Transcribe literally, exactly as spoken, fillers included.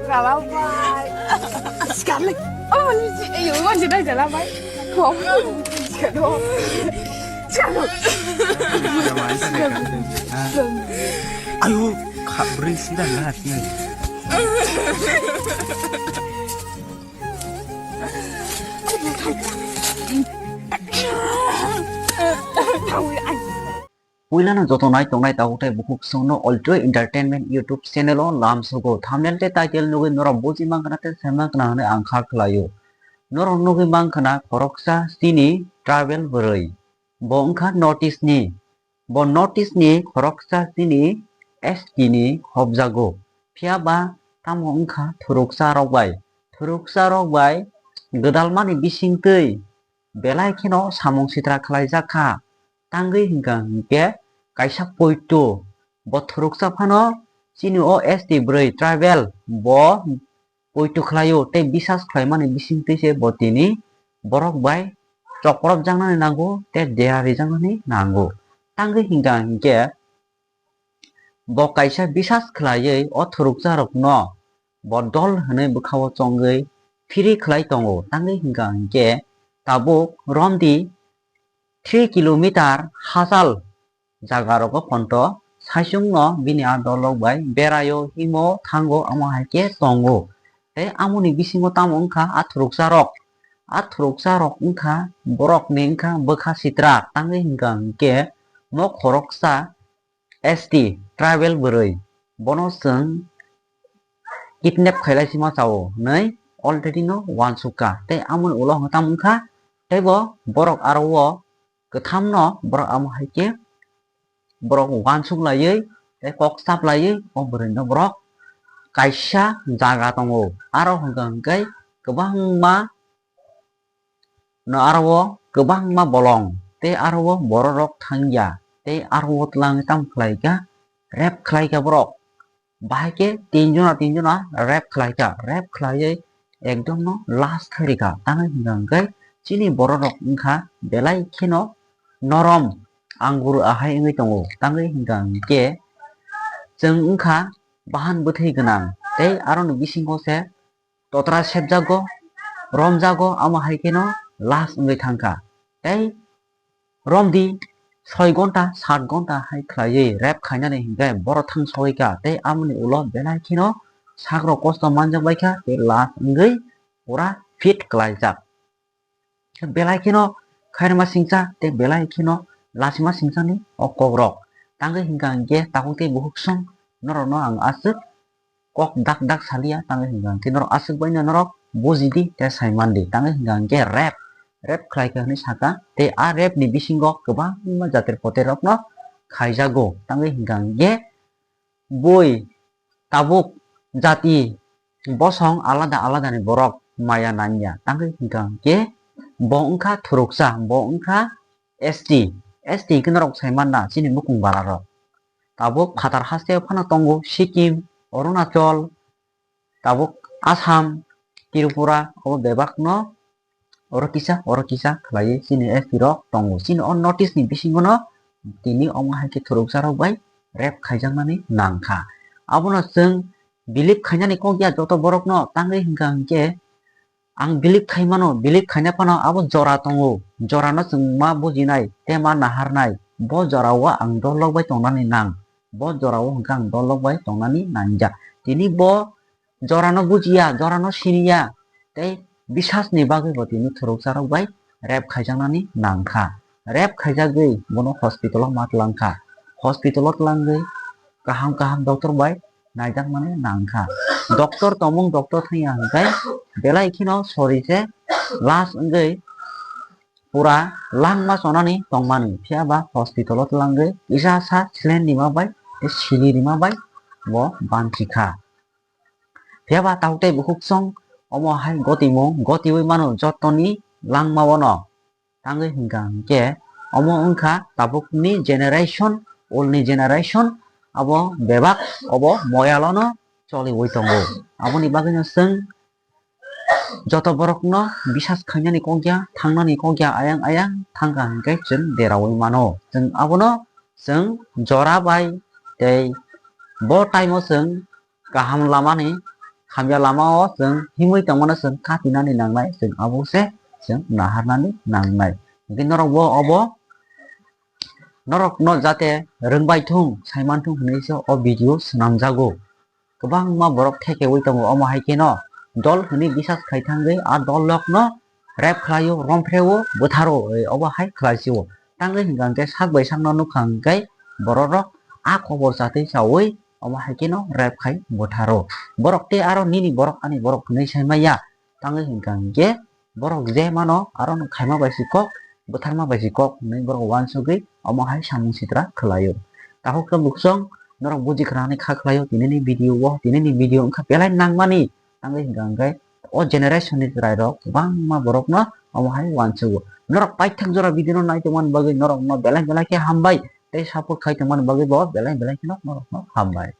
Galabai. Sekarang. Oh, ini si, ayo, masih dah galabai. Kok? Sekarang. Sekarang. Ayo, kha bwrwi sida na sini. Puilano joto nai tongnai tabuk tei bukhuk songno Ultra Entertainment YouTube channel o lam sugo. Thumbnail tei title nugwi norok buji mankha na tei sai mankha na hwnwi ang kha khlaio. Norok nugwi mankha na khoroksa chini tribal bwrwi. Bo wngkha North East ni. Bo North East ni khoroksa chini S T ni hopjago. Phiya ba tamo wngkha thuruksa rok bai. Thuruksa rok bai gwdalmani bisingtwi belai kheno samung sitra khlaijak kha. Tangwi hwnkha hwnkhe kaisa poito bo thuruksa phano chini o S T bwrwi tribal bo poito khlaio tei bisas khlaimani bisingtwi se bo tini borok bai chokprop jaknani nango tei dera rijaknani nango. Tangwi hwnkha hwnkhe bo kaisa bisas khlaiwi o thuruksa rokno bo dol hwnwi bwkhao chongwi phiri khlai tongo. Tangwi hwnkha hwnkhe tabuk romdi three kilometer hachal jaga rogo phonto saichungno bini a dol rok bai beraio himo thango amo hai khe tongo. Tei amoni bisingo tamo wngkha a thuruksa rok. A thuruksa rok wngkha borokni wngkha bwkha sitra tangwi hwnkha hwnkhe mo khoroksa S T tribal bwrwi bono chwng kidnap khailai sima chao hwnwi already no uansukha. Tei amoni ulo hwnkha tamo wngkha tei bo borok aro o kwthamno borok amo hai khe borok uansuk laiwi tei kok chap laiwi o bwrwino borok kaisa jaga tongo. Aro hwnkha hwnkhe kwbangma no aro o kwbangma bolong tei aro o bororok thangya tei aro o twlangwi tamo khlaikha, rape khlaikha borok. Bahai khe tinjona tinjona rape khlaikha, rape khlaiwi ekdom no last khairikha. Tangwi hwnkha hwnkhe chini bororok wngkha belai kheno norom angur ahai wngwi tongo. Tangwi hwnkha hwnkhe chwng wngkha bahan bwthwi gwnang tei aroni bisingo se totra sepjago, romjago, amo hai kheno last wngwi thangkha. Tei romdi soi gonta, sat gonta hai khlaiwi rape khainani hinkhe borok thang sogwi kha. Tei amoni ulo belai kheno sakrok kosto manjak bai kha, tei last wngwi pura fit klaijak. Belai kheno khairima singcha tei belai kheno lachima singchani o kokrok. Tangwi hwnkha hwnkhe tabuk tei bukhuk song norokno ang aswk kok dak dak salia, tangwi hwnkha hwnkhe norok aswk baino norok bujidi tei saimandi. Tangwi hwnkha hwnkhe rape, rape khlaikha hwnwi sakha tei a rape ni bisingo kwbangma jatir potir rokno khaijago. Tangwi hwnkha hwnkhe bui tabuk jati bosong alada alada ni borok maya nangya. Tangwi hwnkha hwnkhe bo wngkha thuruksa, bo wngkha S T. S T hwnkhe norok sai manna chini bukung bara rok. Tabuk phatar haste phano tongo Sikkim, Arunachal, tabuk Assam, Tripura, obo bebak no oro kisa, oro kisa khlaiwi chini S T rok tongo. Chini o North East ni bisingo no tini omo hai khe thuruksa rok bai rape khaijaknani nangkha. Abono chwng believe khainani kok ya joto borokno, tangwi hwnkha hwnkhe ang believe khai mano, believe khaina phano abo jora tongo, jorano chwng ma bujinai tei ma naharnai, bo jorao ang dolok bai tongnani nang, bo jorao hwnkhe ang dolok bai tongnani nangya. Tini bo jorano bujiya, jorano siniya, tei bisasni bagwi bo tini thuruksa rok bai rape khaijaknani nangkha. Rape khaijagwi bono hospital o ma twlangkha. Hospital o twlangwi kaham kaham doctor bai naijakmani nangkha. Doctor tongmung doctor thangya hwnkhe belai kheno sori se last wngwi pura langma chonani tongmani. Phiya ba hospital o twlangwi kisa sa saline rima bai tei sili rima bai bo banchikha. Phiya ba tabuk tei bukhuk song omo hai gotimung gotiwi mano jotoni langma bono. Tangwi hwnkha hwnkhe omo wngkha tabukni generation, ulni generation abo bebak obo moyalono choliwi tongo. Aboni bagwino chwng joto borokno bisas khainani kok ya, thangnani kok ya ayang ayang thangkha hwnkhe chwng deraui mano. Chwng abono chwng jora bai tei bo time o chwng kaham lamani, hamya lamao chwng himwi tongmano chwng kapinani nangnai, chwng abo se chwng naharnani nangnai. Hwnkhe norokbo obo, norokno jate rwngbai thung, saiman thung hwnwi se o video swnamjago. Kwbangma borok thekeui tongo, omo hai kheno dol hwnwi bisas khai thangwi a dol rokno rep khlaio, romphreio, bwtharo, obo hai khlaisio. Tangwi hwnkha hwnkhe sak bai sakno nukha hwnkhe bororok a kobor chatwi chaui omo hai kheno rep khai bwtharo. Borok tei aro nini borok ani borok hwnwi sai maya. Tangwi hwnkha hwnkhe borok je mano aro no khaima bai si kok, bwtharma bai si kok hwnwi borok uansugwi omo hai samung sitra khlaio. Takhuk khe buksong norok buji khnani kha khlaio tinini video o, tinini video wngkha belai nangmani. Tangwi hwnkha hwnkhe o generation ni chwrairok kwbangma borokno omo hai uansugo. Norok paithak jora video no nai tongmani bagwi norokno belai belai khe hambai tei support khai tongmani bagwi bo belai belai kheno norokno hambai.